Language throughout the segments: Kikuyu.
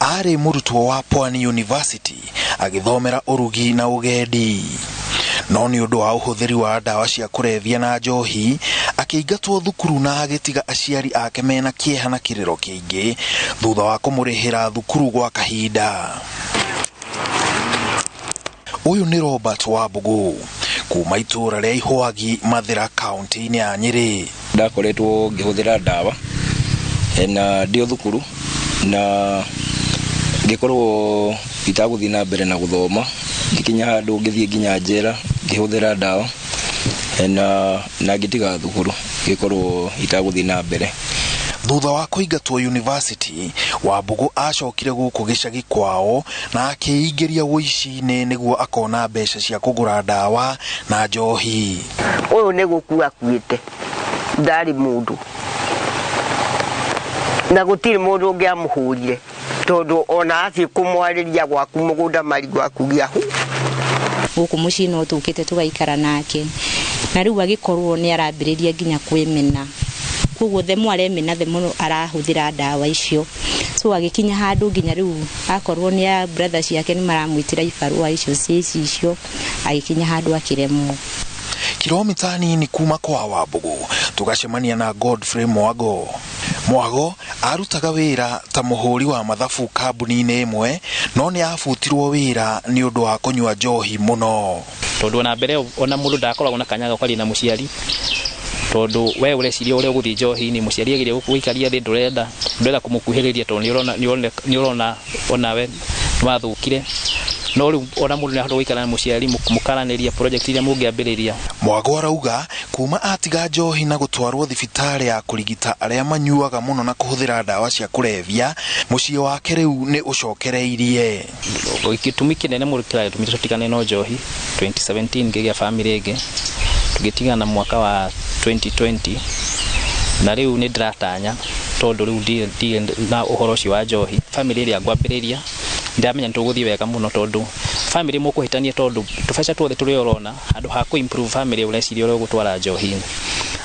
Arĩ mũrutwo wa Pwani University agĩthomera ũrugi na ũgendi, no nĩ ũndũ wa ũhũthĩri wa ndawa cia kũrebia na njohi akĩingatwo thukuru na agĩtiga aciari ake mena kĩeha na kĩrĩro kĩingĩ thutha wa kũmũrĩhĩra thukuru gwa kahinda. Ũyũ nĩ Robert Wambugu kuma itũũra rĩa Ihwagi, Mathĩra, kaunti-inĩ ya Nyĩrĩ. Ndakoretwo ngĩhũthĩra ndawa na ndĩ o thukuru na ngĩkorwo itagũthiĩ na mbere na gũthoma, ngĩkinya handũ ngĩthiĩ nginya njera ngĩhũthĩra ndawa na ngĩtiga thukuru, ngĩkorwo itagũthiĩ na mbere. Thutha wa kũingatwo university, Wambugu acokire gũkũ gĩcagi kwao na akĩingĩria ũici-inĩ nĩguo akona mbeca cia kũgũra ndawa na njohi. Ũyũ nĩ gũkua akuĩte, ndarĩ mũndũ na gũtirĩ mũndũ ũngĩamũhũrire tondũ ona athiĩ kũmwarĩria gwaku mũgũnda marigũ akugia hu. Gũkũ mũciĩ no tũkĩte tũgaikara nake na rĩu agĩkorwo nĩ arambĩrĩria nginya kwĩmena, koguo the more aremena, the more arahũthĩra ndawa icio. So agĩkinya handũ nginya rĩu akorwo nĩ a brother ciake nĩ maramwĩtĩra ibarũa icio ciĩci icio, agĩkinya handũ akĩremwo. Kilomita nini kuma kwa Wambugu tũgacemania na Godfrey Mwago. Mwago arutaga wĩra ta mũhũri wa mathabu kambuni-inĩ ĩmwe, no nĩ abutirwo wĩra nĩ ũndũ wa kũnyua njohi mũno. Tondũ ona mbere ona mũndũ ndakoragwo na kanya ga kwaria na mũciari, tondũ we ũreciria ũrĩa ũgũthiĩ njohi-inĩ, mũciari ageria gũgũikaria thĩ, ndũrenda kũmũkuhĩrĩria tondũ nĩ ũrona onawe nĩ wathũkire. No rĩu ona mũndũ nĩ ahota gũikara na mũciari mũkaranĩria project iria mũngĩambĩrĩria. Mwago arauga kuma atiga njohi na gũtwarwo thibitarĩ ya kũrigita arĩa manyuaga mũno na kũhũthĩra ndawa cia kũrebia, mũciĩ wake rĩu nĩ ũcokereirie. Gĩtũmi kĩnene mũno kĩragĩtũmire tũtigane no njohi. 2017 ngĩgĩa family ĩngĩ, tũgĩtigana mwaka wa 2020, na rĩu nĩ ndĩratanya tondũ rĩu ndirĩ na ũhoro ũcio wa njohi, family ĩrĩa ngwambĩrĩria ndĩramenya nĩ tũgũthiĩ wega mũno, tondũ family mũkũhĩtania, tondũ tũbeca tuothe tũrĩa ũrona, handũ ha kũ improve family ũreciria ũrĩa ũgũtwara njohi-inĩ.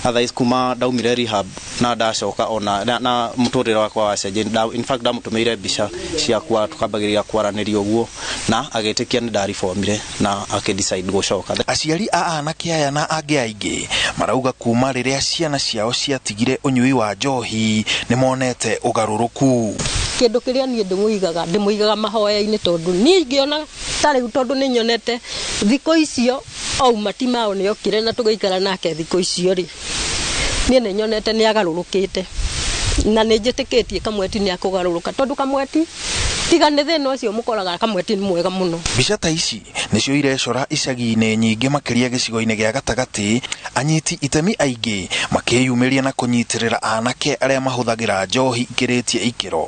Otherwise kuma ndaumire rehab na ndacoka ona na mũtũrĩre wakwa wacenjia. In fact ndamũtũmĩire mbica ciakwa tukambagĩrĩria kwaranĩria ũguo na agĩtĩkia nĩ ndariformire na akĩ decide gũcoka. Aciari a anake aya na angĩ aingĩ marauga kuma rĩrĩa ciana ciao ciatigire ũnyui wa njohi nĩ monete ũgarũrũku. Kĩndũ kĩrĩa niĩ ndĩmũigaga mahoya-inĩ, tondũ niĩ ingĩona ta rĩu, tondũ nĩ nyonete thikũ icio auma ti mao nĩ okire na tũgĩikara nake thikũ icio rĩ, niĩ nĩ nyonete nĩ agarũrũkĩte na nĩ njĩtĩkĩtie Kamweti nĩ akũgarũrũka, tondũ Kamweti tiga nĩ thĩna ũcio mũkoraga, Kamweti nĩ mwega mũno. Mbica ta ici nĩcio irecora icagi-inĩ nyingĩ, makĩria gĩcigo-inĩ gĩa gatagatĩ, anyiti itemi aingĩ makĩyumĩria na kũnyitĩrĩra anake arĩa mahũthagĩra njohi ikĩrĩtie ikĩro.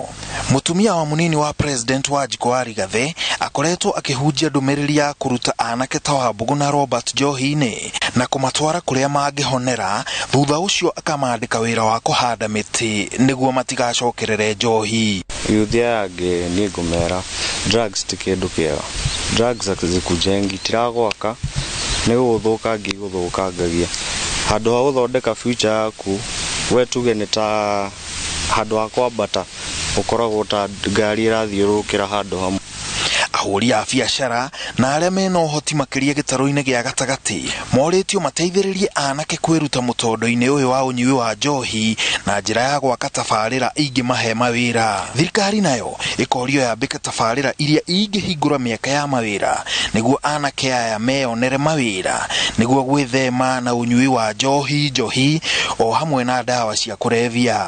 Mũtumia wa mũnini wa president Wanjikũ wa Rigathĩ akoretwo akĩhunjia ndũmĩrĩri ya kũruta anake ta Wambugu na Robert njohi-inĩ na kũmatwara kũrĩa mangĩhonera, thutha ũcio akamandĩka wĩra wa kũhanda mĩtĩ nĩguo matigacokerere njohi. Yuthi aya angĩ niĩ ngũmera drugs ti kĩndũ kĩega. Drugs hazikujengi, tiragwaka, nĩ gũgũthũkangia igũthũkangagia. Handũ ha gũthondeka future yaku, we tuge nĩ ta handũ ha kwambata ũkoragwo ta ngari ĩrathiũrũrũkĩra handũ hamwe. Ahũri a biacara na arĩa mena ũhoti makĩria gĩtarũ-inĩ gĩa gatagatĩ morĩtio mateithĩrĩrie anake kwĩruta mũtondo-inĩ ũyũ wa ũnyui wa njohi na njĩra ya gwaka tabarĩra ingĩmahe mawĩra. Thirikari nayo ĩkorio yambĩke tabarĩra iria ingĩhingũra mĩeke ya mawĩra nĩguo anake aya meyonere mawĩra nĩguo gwĩthema na ũnyui wa njohi njohi o hamwe na ndawa cia kũrebia.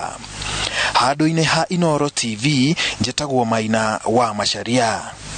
Handũ-inĩ ha Inooro TV, njĩtagwo Maina wa Macharia.